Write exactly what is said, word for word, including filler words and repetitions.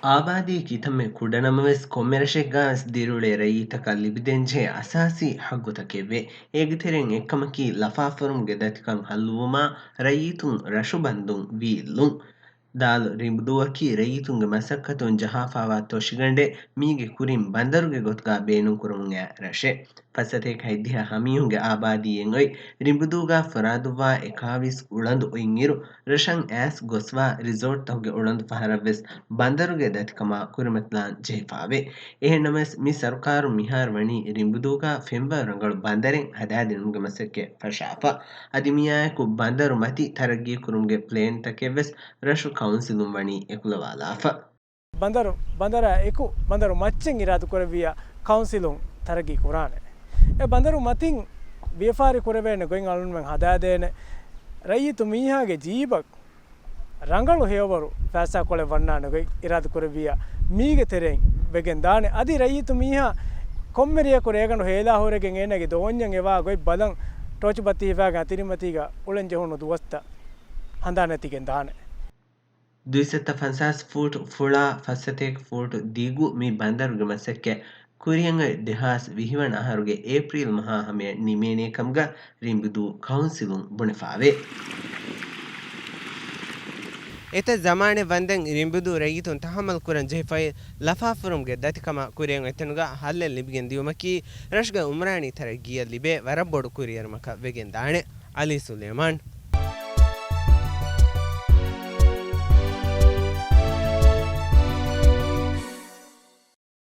އާބާދީ ކިތަންމެ ކުޑަނަމަވެސް، ކޮންމެ ރަށެއްގަވެސް ދިރިއުޅޭ ރައްޔިތަކަށް ލިބިދޭންޖެހޭ އަސާސީ ހައްގުތަކެއްވޭ. އޭގެ ތެރެއިން އެއްކަމަކީ، ލަފާފަރުމުގެ ދަތިކަން ހައްލުވުމާ، ރައްޔިތުން ރަށު ބަންދުން ވީއްލުން. ދާލު ރިނބުދޫއަކީ ރައްޔިތުންގެ މަސައްކަތުން ޖަހާފާވާ ތޮށިގަނޑެއް. މީގެ ކުރިން ބަނދަރުގެ ގޮތުގަ ބޭނުންކުރަމުން އައި ރަށެއް. ފައްސަތޭކަ ހަތްދިހަ ހަމީހުންގެ އާބާދީއެއް އޮތް ރިނބުދޫގަ ފަރާތުވާ އެކާވީސް އުޅަނދު އޮތްއިރު، ރަށަށް އައިސް ގޮސްވާ ރިސޯޓްތަކުގެ އުޅަނދު ފަހަރަށްވެސް ބަނދަރުގެ ދަތިކަމާ ކުރިމަތިލާން ޖެހިފާވޭ. އެހެންނަމަވެސް، މި ސަރުކާރުން މިހާރު ވަނީ ރިނބުދޫގަ ފެންވަރު ރަނގަޅު ބަނދަރެއް ހަދާދިނުމުގެ މަސައްކަތް ފަށާފަ. އަދި މިއާއެކު ބަނދަރު މަތި ތަރައްގީކުރުމުގެ ޕްލޭންތަކެއްވެސް ރަށު ކައުންސިލުން ވަނީ އެކުލަވާލާފަ. ބަނދަރު، ބަނދަރާ އެކު ބަނދަރު މައްޗެއް އިރާދަކުރެއްވިއްޔާ ކައުންސިލުން ތަރައްގީ ކުރާނެ. އެ ބަނދަރު މަތިން ވިޔަފާރި ކުރެވޭނެ ގޮތް އަޅުންމެން ހަދާދޭނެ. ރައްޔިތު މީހާގެ ޖީބަށް ރަނގަޅު ހެޔޮވަރު ފައިސާ ކޮޅެއް ވަންނާނެ ގޮތް އިރާދަކުރެއްވިއްޔާ މީގެ ތެރެއިން ވެގެން ދާނެ. އަދި ރައްޔިތު މީހާ ކޮންމެ ރެއަކު ރޭގަނޑު ހޭލާ ހުރެގެން އޭނާގެ ދޯންޏަށް އެވާ ގޮތް ބަލަން ޓޯޗު ބައްތި ހިފާގެން އަތިރިމަތީގަ އުޅެން ޖެހުނު ދުވަސްތައް ހަނދާން ނެތިގެން ދާނެ. ދުއިސައްތަ ފަންސާސް ފޫޓު ފުޅާ ފައްސަތޭކަ ފޫޓު ދިގު މި ބަނދަރުގެ މަސައްކަތް ކުރިއަށް އޮތް ދެހާސް ވިހިވަނަ އަހަރުގެ އޭޕްރީލް މަހާ ހަމަޔަށް ނިމޭނޭ ކަމުގަ ރިނބުދޫ ކައުންސިލުން ބުނެފާވޭ. އެތައް ޒަމާނެއް ވަންދެން ރިނބުދޫ ރައްޔިތުން ތަހައްމަލް ކުރަން ޖެހިފައި ލަފާފަރުމުގެ ދަތިކަމާ ކުރިއަށް އޮތް ތަނުގަ ހައްލެއް ލިބިގެން ދިޔުމަކީ ރަށުގެ އުމްރާނީ ތަރައްގީއަށް ލިބޭ ވަރަށް ބޮޑު ކުރިއެރުމަކަށް ވެގެން ދާނެ. އަލީ ސުލޭމާން.